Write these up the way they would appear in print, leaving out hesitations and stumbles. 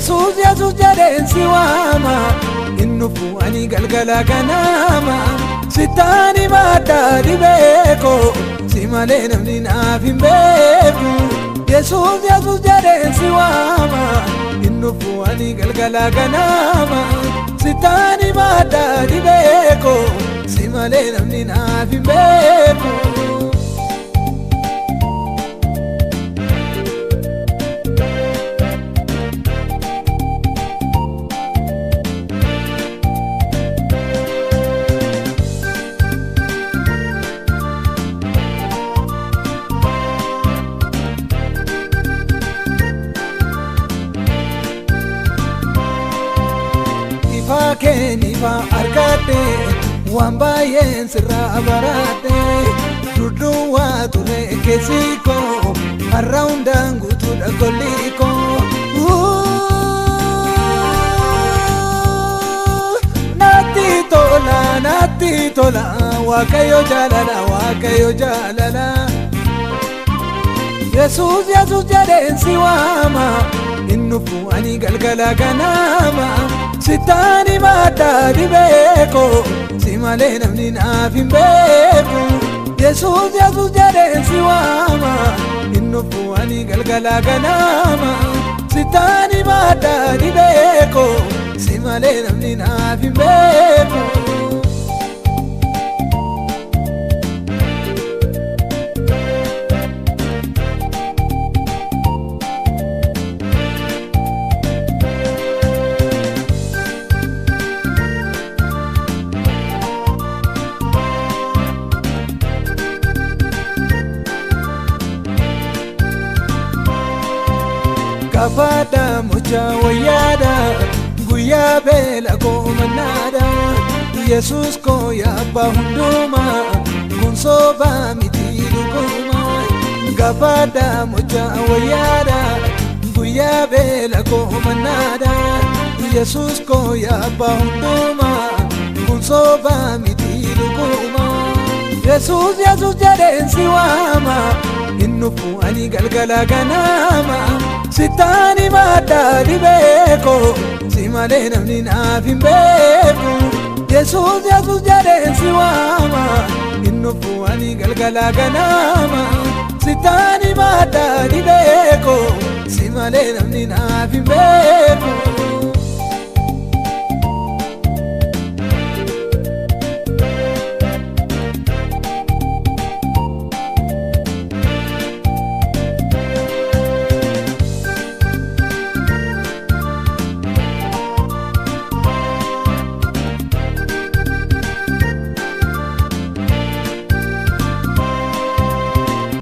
Yesuus Yesuus jedheen si waama innufu ani galgala ganama sittaani madda dhibeeko si malee namni naaf hin beeku. Yesuus Yesuus jedheen si waama innufu ani galgala ganama sittaani madda dhibeeko si malee namni naaf hin beeku. Keenifa argadhe waan baay'een sirraa baradhe dudduwaa ture keessi koo har'a hundaan guutuudha golli koo. Natti tola natti tola Waaqayyo jaalala Waaqayyo jaalala. Yesuus Yesuus jedheen si waama innufu ani galgala ganama sittaani madda dhibeeko si malee namni naaf hin beeku. Yesuus Yesuus jedheen si waama innufu ani galgala ganama sittaani madda dhibeeko si malee namni naaf hin beeku. Gafaadha mucha wayyaadha guyyaa beela goomannaadha Yesuus koo yaabba hundumaa kun soobaa miti dhuguma. Gafaadha mucha wayyaadha guyyaa beela goomannaadha Yesuus koo yaabba hundumaa kun soobaa miti dhuguma. Yesuus Yesuus jedheen si waama innufu ani galgala ganama sittaani madda dhibeeko si malee namni naaf hin beeku. Yesuus Yesuus jedheen si waama innufu ani galgala ganama sittaani madda dhibeeko si malee namni naaf hin beeku.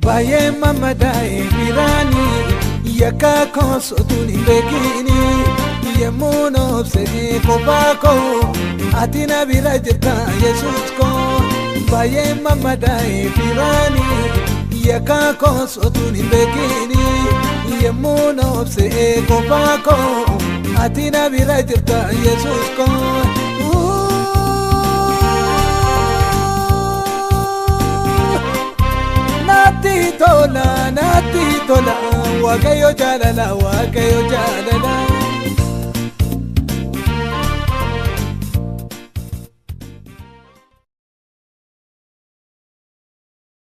Baay'ee mamadaa'e biraani yakka koo sotuun hin beekini yemmuu noobsee kophaa koo ati na bira jirta Yesuus koo. Baay'ee mamadaa'e biraani yakka koo sotuun hin beekini yemmuu noobsee kophaa koo ati na bira jirta Yesuus koo. Natti tola natti tola Waaqayyo jaalala Waaqayyo jaalala.